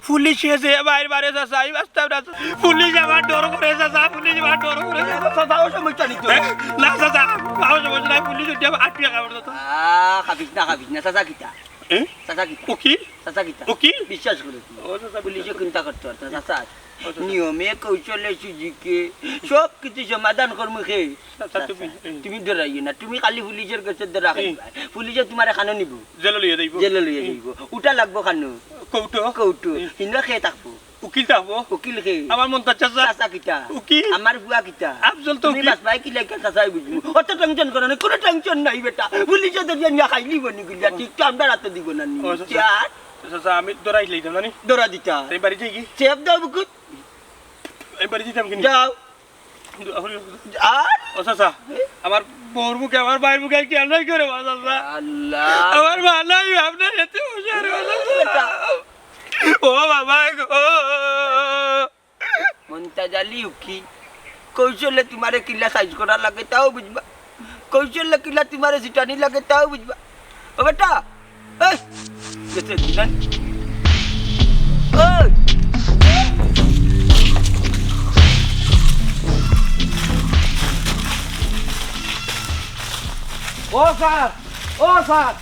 পুলিশে যে বাইর বারে চাচা, আমি বাঁচতাম না। পুলিশ আমার ডর করে চাচা, পুলিশ আমার ডর করে চাচা। চাচা, ও সমস্যা নাই তো। হ্যাঁ? না চাচা, আমার সমস্যা নাই, পুলিশ উঠিয়া আটকে খাবার চাচা। আহ, খাবিস না, খাবিস না, চাচা কিতা? এ? চাচা কিতা? উকিল? চাচা কিতা? উকিল? বিশ্বাস করো তুমি। ও চাচা, পুলিশে চিন্তা করতে পারতো না, চাচা। ও চাচা। নিয়মে, কৌশলে, সুযোগে সব কিছু সমাধান করমু খে। চাচা, চাচা, তুমি, তুমি ডরাইও না, তুমি খালি পুলিশর গেছে ধরা খাইবা। পুলিশে তোমারে খানো নিবো। জেলো লইয়া যাইবো। জেলো লইয়া যাইবো। উঠা লাগবো খানো। কৌটো? কৌটো। হিনো খে থাকবো। উকিল থাকবো? উকিল খে? আমার মন্তাজ চাচা। চাচা কিতা? উকিল। আমার ফুয়া কিতা? আফজল তো তুমি উকিল। বাঁচবায় কিলা চাচাই বুঝমু। অত tension করো না, কোনো tension নাই বেটা। পুলিশে তো জানিয়া খাইলিবো নি গুলিয়া, ঠিক তো আমরা রাতে দিব না নি। ও, চাচা। চাচা, আমি ডরাই লইতাম না নি? ডরা দিতা। তাই বাড়ি যাই কি? চেপ দাও বুকুত। আমি বাড়ি যাইতাম কি নি? যাও। আর? ও চাচা, আমার বউর মুখে, আমার ভাইর মুখে আর খেয়াল নাই করে, ও চাচা। আল্লাহ। আমার মা নাই, আপনার এতে বসে আর, ও চাচা। বেটা। ও বাবা গো। মন্তাজ আলী উকিল, কৌশলে তোমারে কিলা সাইজ করা লাগে তাও বুঝবা, কৌশলে কিলা তোমারে জিটানি লাগে তাও বুঝবা। ও বেটা, এই, গেছে কি জানি? ওই! ও স্যার, ও স্যার,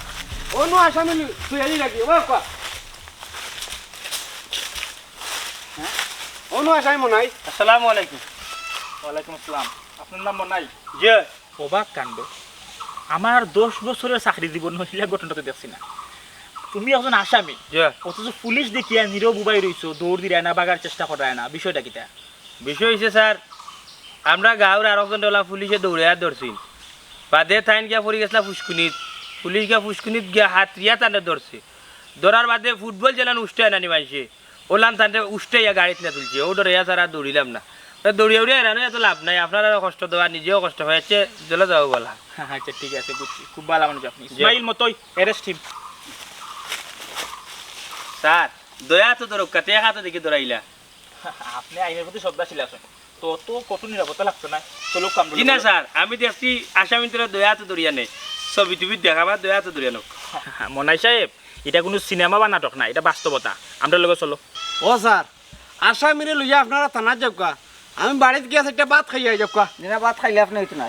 অনো আসামি লই-, তুই এলি নাকি? ও কয়া। হ্যাঁ? অনো আসামি মনাই। আসসালামু আলাইকুম। ওয়ালাইকুম আসসালাম। আপনার নাম মনাই? জি। অবাক কাণ্ড, আমার দশ বছরের চাকরি জীবন ইলা ঘটনা তো দেখছি না। তুমি একজন আসামি, জি। অথচ পুলিশ দেখিয়া নীরব উবাই রইছো, দৌড় দিরায় না, বাগার চেষ্টা করায় না, বিষয়টা কিতা? বিষয় হইছে স্যার, আমরা গাঁওর আরকজন ডলা পুলিশে দৌড়াইয়া ধরছিল, বাদে তাইন গিয়া পড়ি গেছলা ফুসকুনিত, পুলিশ গিয়া ফুসকুনিত গিয়া হাতরিয়া তানে ধরছে, ধরার বাদে ফুটবল যেলান উষ্টায় নানি মানষে, ওলান তানরে উষ্টাইয়া গাড়িত না তুলছে, ও ডরাইয়া স্যার আর দৌড়িলাম না। এ, দৌড়িয়া উড়িয়া এরানো এত লাভ নাই, আপনারারও কষ্ট দেওয়া, নিজেও কষ্ট হয়েছে, চলে যাও বলা। আচ্ছা, ঠিক আছে, বুঝছি, খুব ভালা মানুষ আপনি। ইসমাইল মতই, arrest him। স্যার, দয়া তো দরকার, টেকা তো দেখি দৌড়াইলা। আপনি আইনের প্রতি শ্রদ্ধাশীল আছেন, তো তো কঠোর নিরাপত্তা লাগতো না। চলো, আমরা জি না স্যার, আমি দেখছি আসামিন্তরে দয়া তো দৌড়িয়া নেই, ছবি টুবি দেখাবার দয়া তো দৌড়িয়া নেই। মনাই সাহেব, এটা কোনো সিনেমা বা নাটক না, এটা বাস্তবতা। আমরা লগে চলো। ও স্যার, আসামিরে লইয়া আপনারা থানাত যাউক্কা, আমি বাড়িত গিয়া একটা ভাত খাইয়া যাউক্কা। দিনা ভাত খাইলে আপনি হইতো না,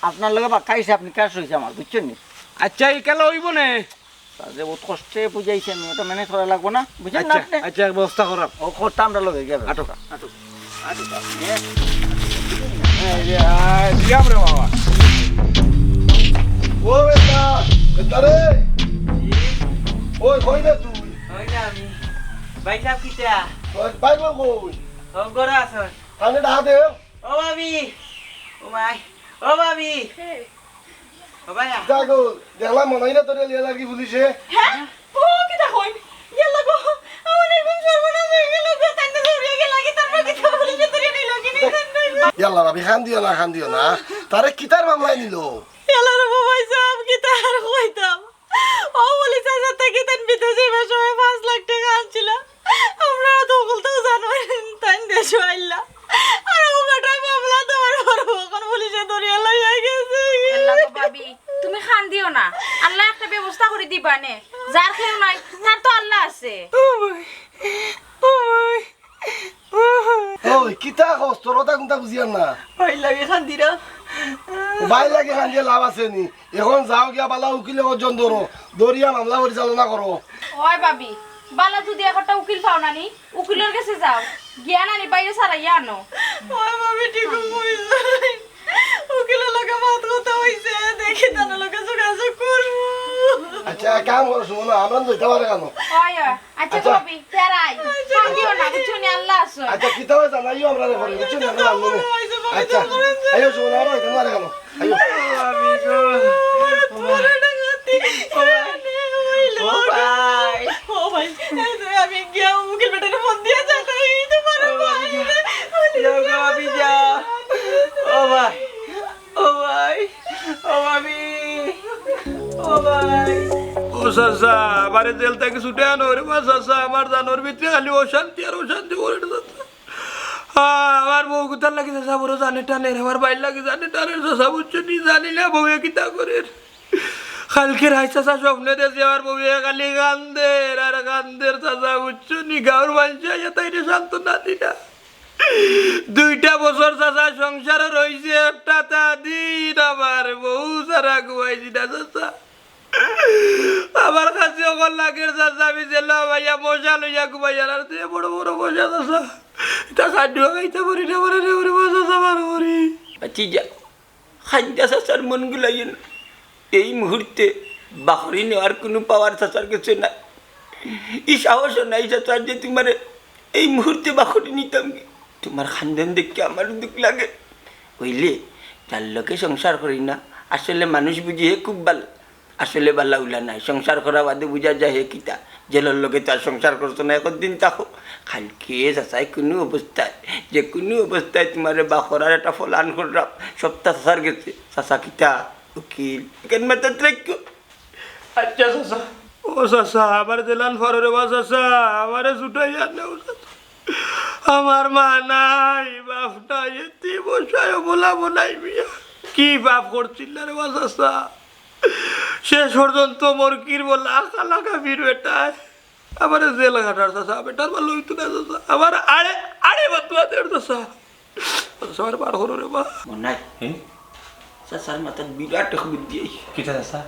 আপনার লগে বাক্কা হিসাব নিকাশ রইছে আমার, বুঝছেন নি? আচ্ছা, ইকালে হইব নে। তার যে বহুত কষ্টে বুঝাইছি আমি, ওটা ম্যানেজ করা লাগবো না, বুঝছেন না আচ্ছা, আপনি? আচ্ছা, এক ব্যবস্থা করাম। ও খোরটা আমরা লগে গিয়া আটো। আটো, আটো, আটো। এই যে, আয়, দিলাম রে বাবা। ও বেটা, বেটা রে। ওই, কই রে তুই? ওই না আমি। ভাই সাহেব কিতা? ওই, ভাই বল কই? ও, ঘরে আছইন। কানে ডাহা দে। ও ভাবি। ও মাই। ও ভাবি। ও ভাইয়া। দেখো, দেখলাম মনে হয় না তোরে লিয়া লাগি পুলিশে। হ্যাঁ? ও, কিতা কইন? ইয়াল্লা গো, আমার এখন সর্বনাশ হয়ে গেল গো, তাই না দৌড়িয়ে গেল আগে, তারপর কিতা পুলিশে ধরে নিল কি নি, তাই না? ইয়াল্লা ভাবি, কান্দিও না, কান্দিও না। তারে কিতার মামলায় নিল? ইয়াল্লা রে বাবা, সব কিতা আর কইতাম। ও পুলিশ আছে, তাকে তাই বিদেশে যাইবার সময় পাঁচ লাখ টেকা আনছিল। আমরা তো হকলতাউ জানো, তাই দেশে আইলা। আর ও বেটায় মামলা দেওয়ার পর এখন পুলিশে ধরিয়া লইয়া গেছে। আল্লাহ গো ভাবি, তুমি কান্দিও না, আল্লায় একটা ব্যবস্থা করি দিবা নে। যার কেউ নাই, তার তো আল্লাহ আছে। ও ভাই, ও ভাই, ও ভাই। ওই, কিতা কস? তোর কথা কুনতা বুঝিয়ার না। ভাই লাগে কান্দিরা। ভাই লাগে কান্দিয়া লাভ আছে নি? এখন যাও গিয়া বালা উকিল একজন ধরো, ধরিয়া মামলা পরিচালনা করো। ওই ভাবি, বালা যদি একটা উকিল পাও না নি, উকিলর গেছে যাও, গিয়া নানি বাইরে সারাইয়া আনো। ওই ভাবি, ঠিক কইছইন। উকিলর লগে মাত কথা হইছে, দেখি তার লগে যোগাযোগ করমু। আচ্ছা, এক কাম করো, শুনো না, আমরা তো দিতে পারে কেন? ওই, ওই। আচ্ছা, আচ্ছা। ভাবি, তেরাই। আচ্ছা। কান্দিও না, বুঝছো নি, আল্লাহ আছে। আচ্ছা, কিতা অয় জানাইও আমরারে পরে, বুঝছো নি, আমরা জানবো না। আচ্ছা, আইও, শোনো, আমরা অইতে পারে কেন? আইও। ও ভাই। ও ভাই, এই তো আমি গিয়া উকিল বেটারে ফোন দিয়া জানাই, এই তো পারো ভাই। যাও গো, ভাবি, যাও। ও ভাই। ও ভাই, ও ভাই, ও ভাই। ও চাচা, আমারে জেল থাকি ছুটে আনো রে বা চাচা, আমার জানর ভিতরে খালি অশান্তি আর অশান্তি করে রে চাচা। আ, আমার বউ কুতার লাগি চাচা বড় জানে টানের, আমার ভাইর লাগি জানে টানের চাচা, বুঝছো নি? জানিলে বউয়ে কিতা করের। কালকে রাইত চাচা স্বপ্নে দেখছি আমার বউয়ে খালি কান্দের আর কান্দের চাচা, বুঝছো নি? গাঁওর মানষে আইয়া তাইরে সান্ত্বনা দিরা। দুইটা বছর চাচা সংসারো রইছে, একটা তা দিন আমার বউ ছাড়া ঘুমাইছি না চাচা। আমার কাছে অখন লাগের চাচা, আমি জেলো ভাইয়া মশা লইয়া ঘুমাই, আর তুই বড় বড় মশা চাচা। ইতা সাডুয়া খাইতে পারি না, পারে না, পারে না, চাচা, বার করি। আচ্ছা, যা। খাইন্দা চাচার মন গুলাইয়ে না। এই মুহূর্তে বাখরি নেওয়ার কোনো পাওয়ার চাচার গেছে নাই। ই সাহসও নাই চাচার যে তোমারে এই মুহূর্তে বাখরি নিতাম কি। তোমার খান্দন দেখে আমার দুখ লাগে। অইলে যার লগে সংসার করি না, আসলে মানুষ বুঝি হে খুব ভালা। আসলে ভালা উলা নায়, সংসার করা বাদে বুঝা যায় হে কিতা। জেলর লগে তো আর সংসার করছো না, একদিন থাকো। কালকে চাচায় কোনো অবস্থায়, যে কোনো অবস্থায় তোমারে বার করার একটা plan কররাম। সবটা চাচার গেছে। চাচা কিতা? উকিল। কেন মাথাত রাখো। আচ্ছা চাচা। ও চাচা, আমারে জেলান ফারো রে বা চাচা, আমারে ছুটাইয়া নেও চাচা। আমার মা নাই, বাপ নাই, এতিম অসহায় অবলা বনাই মিয়া। কি পাপ করছিল রে বা চাচা? শেষ পর্যন্ত মরকির বলা কালা কাফির বেটায় আমারে জেল খাটার চাচা, বেটার ভালা অইতো না চাচা। আমার আড়ে, আড়ে বদুয়া দের চাচা। চাচা, আমারে বার করো রে বা। মনাই। হুম? চাচার মাথাত বিরাট এক বুদ্ধি আইছে। কিতা চাচা?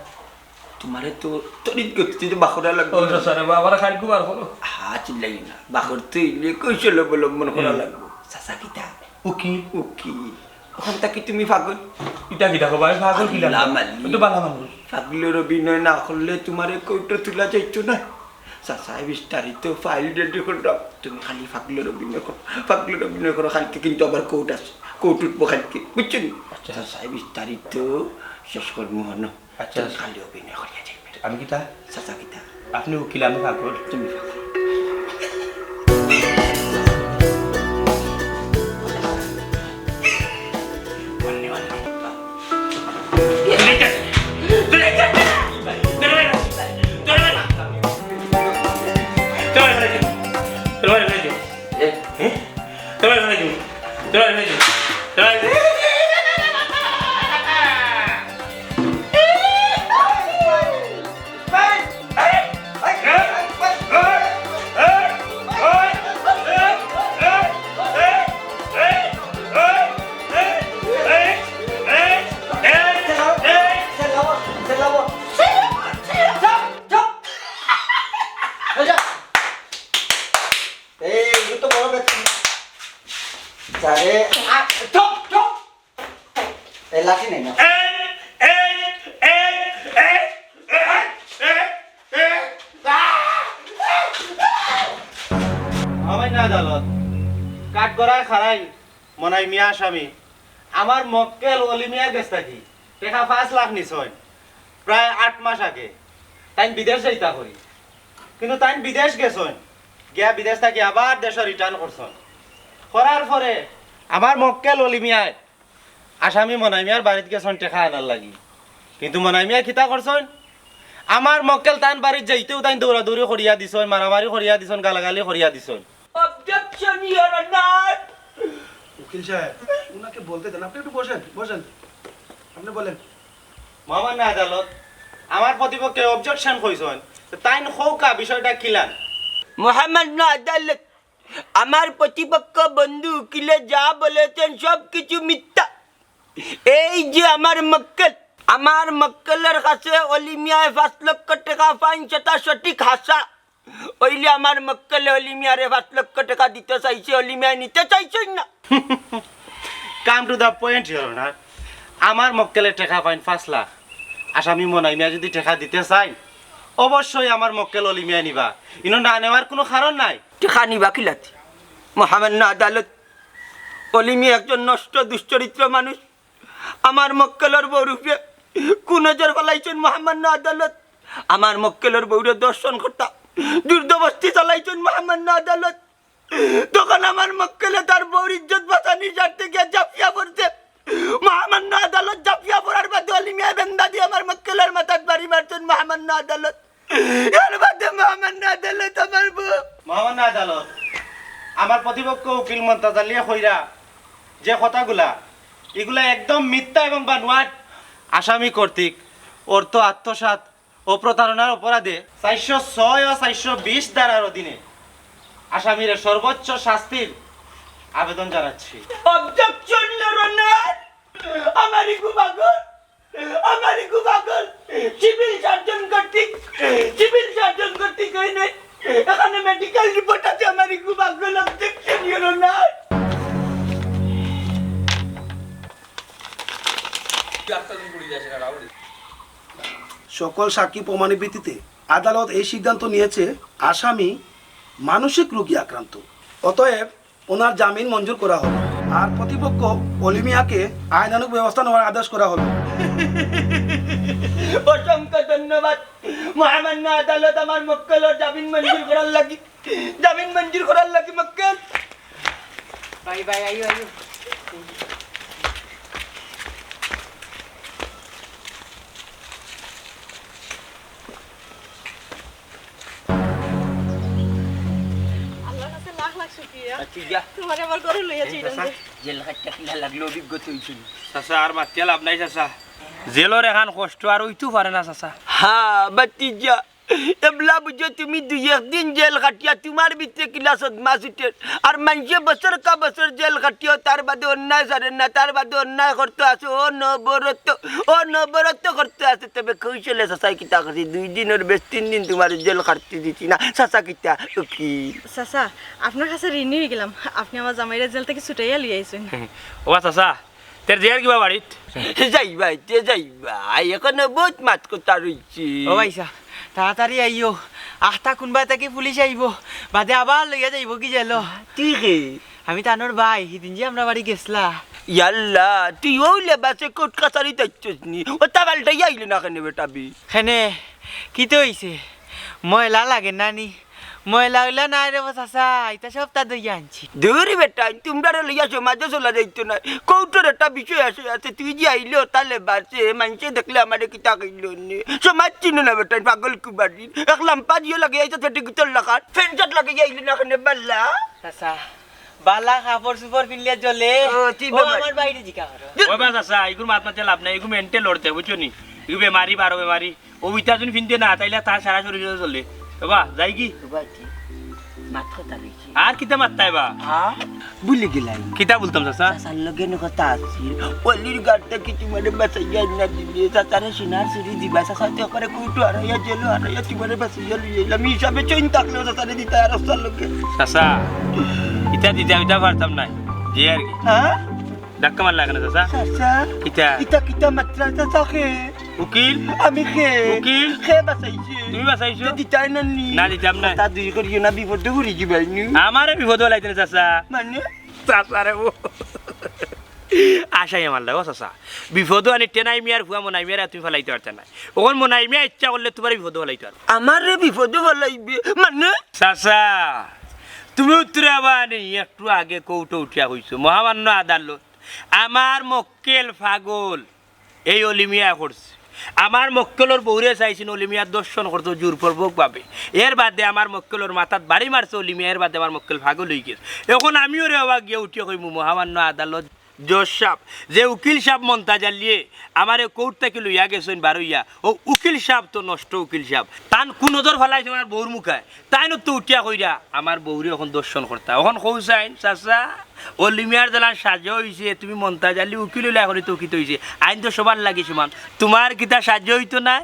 তোমারে তো তড়িৎ গতিতে বার করা লাগবো। ও চাচা রে বা, আমারে খালি বার করো। হা, চিল্লাই না। বার করতে অইলে কৌশল অবলম্বন করা লাগবো। চাচা কিতা? উকিল। উকিল। অখন থাকি তুমি পাগল। ইটা কিতা কবা? আমি পাগল কিলা? আল্লাহ মালিক। ও তো ভালা মানুষ। পাগলর অভিনয় না করলে তোমারে কোর্টো তুলা যাইতো না। চাচায় বিস্তারিত file ready কররাম। তুমি খালি পাগলর অভিনয় করো, পাগলর অভিনয় করো। কালকে কিন্তু আবার কোর্ট আছে, কোর্ট উঠবো কালকে, বুঝছো নি? আচ্ছা। চাচায় বিস্তারিত শেষ করমু অনো। আচ্ছা। তুমি খালি অভিনয় করিয়া যাইবে। আমি কিতা? চাচা কিতা? আপনি উকিল, আমি পাগল। তুমি পাগল। এ, আ, চুপ, চুপ। এ, লাঠি নেই না। আমার না আদালত, কাঠগড়ায় খাড়াই মনাই মিয়া আসামি। আমার মক্কেল অলি মিয়ার গেছ থাকি টেকা পাঁচ লাখ নিছইন প্রায় আট মাস আগে। তাইন বিদেশ যাইতা করি, কিন্তু তাইন বিদেশ গেছইন, গিয়া বিদেশ থাকি আবার দেশো return করছইন। করার পরে আমার মক্কেল অলি মিয়ায় আসামি মনাই মিয়ার বাড়িত গেছইন টেকা আনার লাগি, কিন্তু মনাই মিয়া কিতা করছইন, আমার মক্কেল তান বাড়িত যাইতেউ তাইন দৌড়াদৌড়ি করিয়া দিছইন, মারামারি করিয়া দিছইন, গালাগালি করিয়া দিছইন। Objection, Your Honor। উকিল সাহেব, উনাকে বলতে দেন, আপনি একটু বসেন, বসেন, আপনি বলেন। মহামান্য আদালত, আমার প্রতিপক্ষে objection কইছইন, তো তাইন কউক্কা বিষয়টা কিলান? মহামান্য আদালত, আমার প্রতিপক্ষ বন্ধু উকিলে যা বলেছেন সব কিছু মিথ্যা। এই যে আমার মক্কেল, আমার মক্কেলের কাছে অলি মিয়ায় পাঁচ লক্ষ টেকা পাইন, সেটা সঠিক হাছা। অইলে আমার মক্কেলে অলি মিয়ারে পাঁচ লক্ষ টেকা দিতে চাইছে, অলি মিয়ায় নিতে চাইছইন না। Come to the point, Your Honor। আমার মক্কেলে টেকা পাইন পাঁচ লাখ। আসামি মনাই মিয়া যদি টেকা দিতে চাইন, অবশ্যই আমার মক্কেল অলি মিয়ায় নিবা। ইনো না নেওয়ার কুনু কারণ নাই। টেকা নিবা কিলাতে? মহামান্য আদালত, অলি মিয়া একজন নষ্ট দুশ্চরিত্র মানুষ। আমার মক্কেলর বউর উপরে কুনজর ফালাইছইন মহামান্য আদালত। আমার মক্কেলর বউরে ধর্ষণ করতা, জোরজবরদস্তি চালাইছইন মহামান্য আদালত। তখন আমার মক্কেলে তার বউর ইজ্জত বাঁচানির স্বার্থে গিয়া ঝাঁপিয়া পড়ছে। মহামান্য আদালত, ঝাঁপিয়া পড়ার বাদে অলি মিয়ায় বেন্দা দিয়া আমার মক্কেলর মাথাত বাড়ি মারছইন মহামান্য আদালত। এর বাদে মহামান্য আদালত আমার বউ। মহামান্য আদালত, আমার প্রতিপক্ষ উকিল মন্তাজ আলীয়ে কইরা যে কথাগুলা, ইগুলা একদম মিথ্যা এবং বানোয়াট। আসামি কর্তৃক অর্থ আত্মসাৎ ও প্রতারণার অপরাধে চাইরশো ছয় ও চাইরশো বিশ ধারার অধীনে আসামিরে সর্বোচ্চ শাস্তির আবেদন জানাচ্ছি। Objection, Your Honor। আমার ইগু পাগল, আমার ইগু পাগল। সিভিল সার্জন কর্তৃক, সিভিল সার্জন কর্তৃক অইনে। এখানে মেডিকেল রিপোর্ট আছে, আমার ইগু পাগল। Objection, Your Honor। সকল সাক্ষী প্রমাণের ভিত্তিতে আদালত এই সিদ্ধান্ত নিয়েছে, আসামি মানসিক রোগী আক্রান্ত। অতএব ওনার জামিন মঞ্জুর করা হলো। আর প্রতিপক্ষ অলি মিয়াকে আইনানুগ ব্যবস্থা নেওয়ার আদেশ করা হলো। অসংখ্য ধন্যবাদ মহামান্য আদালত, আমার মক্কেলর জামিন মঞ্জুর করার লাগি। জামিন মঞ্জুর করার লাগি মক্কেল। ভাই, ভাই, আইও, আইও। আল্লাহর কাছে লাখ লাখ শুকরিয়া। আচ্ছা, যা। তোমারে আমার ঘরে লইয়া এই যাইলাম চাচা, যে। জেল খাটতে কিলা লাগলো, অভিজ্ঞতা হইছে। চাচা, আর মাতিয়া লাভ নাই চাচা। জেলর এখান কষ্ট আর অইতেউ পারে না চাচা। হ্যাঁ, বাতিজা। এবলা বুঝো তুমি দুই একদিন জেল খাটিয়া তোমার ভিতরে কিলা সদমা ছুটের। আর মানষে বছর কা বছর জেল খাটিয়াও তার বাদে অন্যায় ছাড়ের না, তার বাদে অন্যায় করতে আছে, অনবরত, অনবরত করতে আছে। তবে কৌশলে চাচায় কিতা করছি, দুই দিনর বেশ তিন দিন তোমার জেল খাটতে দিছি না। চাচা কিতা, ও কি? চাচা, আপনার কাছে ঋণী অইগেলাম, আপনে আমার জামাইরে জেল থাকি ছুটাইয়া লইয়া আইছইন। ও চাচা, তের জের কিবা বাড়িত? যাইবা, তে যাইবা, এখনো বউত মাত কথা রইছে। ও ভাইসা, তাড়াতাড়ি আইও, আখতা কুনবা থাকি পুলিশ আইবো, বাদে আবার লইয়া যাইবো কি জেলো। তুই কে? আমি তানর ভাই, হিদিন যে আমরার বাড়ি গেছলা। ইয়াল্লা, তুই অউ লেবাসে কোর্ট কাছারি থাকছস নি? অতা পাল্টাইয়া আইলে না কেনে বেটা বি? কেনে, কিতা অইছে? ময়লা লাগে না নি? ময়লা অইলা নায় রে বা চাচা, ইতা সবতা ধইয়া আনছি। দুর বেটা, তুমরারে লইয়া সমাজে চলা যাইতো নায়। কোর্টর একটা বিষয় আছে, আছে, তুই যে আইলে অতা লেবাসে, মানষে দেখলে আমারে কিতা কইলো নে? সমাজ চিনো না বেটা, পাগল কুবারি। এক লাম্পা দিও লাগে, এই তো ফেটি গুতর লাখান। ফেন শার্ট লাগে, আইলে না কেনে বালা? চাচা, বালা কাপড় চুপড় পিনলে জ্বলে। ও, তুই ও, বেমারি। আমার বাইরে জিকা করো। ওই বা চাচা, ইগুর মাত মাতে লাভ নাই, ইগু মেন্টাল লড়তে, বুঝছো নি? ইগু বেমারি, বারো বেমারি। ও ইতা যদি ফিনতে না, তাইলে তার সারা শরীরে জ্বলে। বাবা, যাই কি? বাবা, কি? মাত কথা রইছে। আর কিতা মাততায় বা? হ্যাঁ? ভুলি গেলাই। কিতা বলতাম চাচা? চাচার লগে নে কথা আছিল। অলির গাড়টা কি তোমারে বাঁচাইয়া না দিলে? চাচারে সোনার চুরি দিবা। চাচা তো একবারে কোর্টো হারাইয়া, জেলো হারাইয়া তোমারে বাঁচাইয়া লই আইলাম। ই হিসাবে চইন থাকলেও চাচারে দিতা আর চাচার লগে। চাচা, ইতা দিতাম, ইতা পারতাম নায়। জি আর কি। হ্যাঁ? ধাক্কা মারলা কেনে চাচা? চাচা, কিতা? ইতা কিতা মাতরা চাচা কে? উকিল? আমি কে? উকিল? কে বাঁচাইছে? তুমি বাঁচাইছো? তে দিতায় না নি? না, দিতাম না। তা দুই করিও না, বিপদে ঘুরি যাবায় নি। আমারে বিপদো ফালাইতে নি চাচা। মানে? চাচারে ও। আশাই আমার লাগো চাচা। বিপদো আনি টেনাই মিয়ার ফুয়া মনাই মিয়ারে তুমি ফালাইতে পারতে না। অখন মনাই মিয়া ইচ্ছা করলে তুমারে বিপদো ফালাইতে পারবো। আমারে বিপদে ফালাইবে? মানে? চাচা, তুমি উত্তরে আবার আনি একটু আগে কোর্টো উঠিয়া কইছো, মহামান্য আদালত, আমার মক্কেল পাগল, এই অলি মিয়া করছে। আমার মক্কেলর বউরে চাইছিল অলি মিয়া দর্শন করতো জোরপূর্বক ভাবে। এর বাদে আমার মক্কেলর মাথাত বাড়ি মারছে অলি মিয়া, এর বাদে আমার মক্কেল পাগল অই গেছে। অখন আমিও রে বাবা গিয়া উঠিয়া কইমু, মহামান্য আদালত, জজ সাব, যে উকিল সাব মন্তাজ আলিয়ে আমারে কোর্ট থাকি লইয়া গেছইন বারইয়া, অউ উকিল সাব তো নষ্ট উকিল সাব, তান কুনজর ফালাইছে আমার বউর মুখায়, তাইন তো উঠিয়া কইরা আমার বউরে অখন দর্শন করতা। অখন কও চাইন চাচা, অলি মিয়ার যেলান সাজা অইছে, তুমি মন্তাজ আলি উকিল অইলা, অখন তো কিতা অইছে, আইন তো সবার লাগি সমান, তুমার কিতা সাজা অইতো না?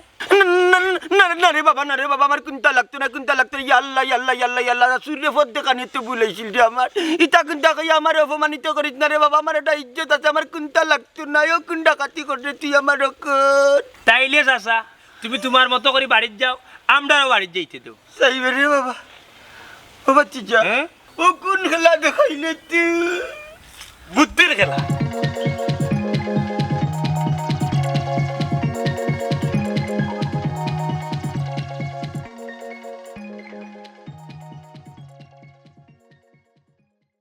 না, না, না, না রে বাবা, না রে বাবা, আমার কুন্তা লাগতো না, কুন্তা লাগতো না। ইয়া আল্লাহ, ইয়া আল্লাহ, ইয়া আল্লাহ, ইয়া আল্লাহ, রাসুলরে ফত দেখানিত ভুল অইছিল রে আমার। ইতা কুন্তা কইয়া আমারে অপমানিত করিস না রে বাবা, আমার একটা ইজ্জত আছে, আমার কুন্তা লাগতো না। ও কুন ডাকাতি কররে তুই আমার অখন? তাইলে চাচা, তুমি তুমার মতো করি বাড়িত যাও, আমরারও বাড়িত যাইতে দেও। চাইবে রে বাবা, ও বাচ্চা যা। হ্যাঁ? ও কুন খেলা দেখাইলে তুই? বুদ্ধির খেলা।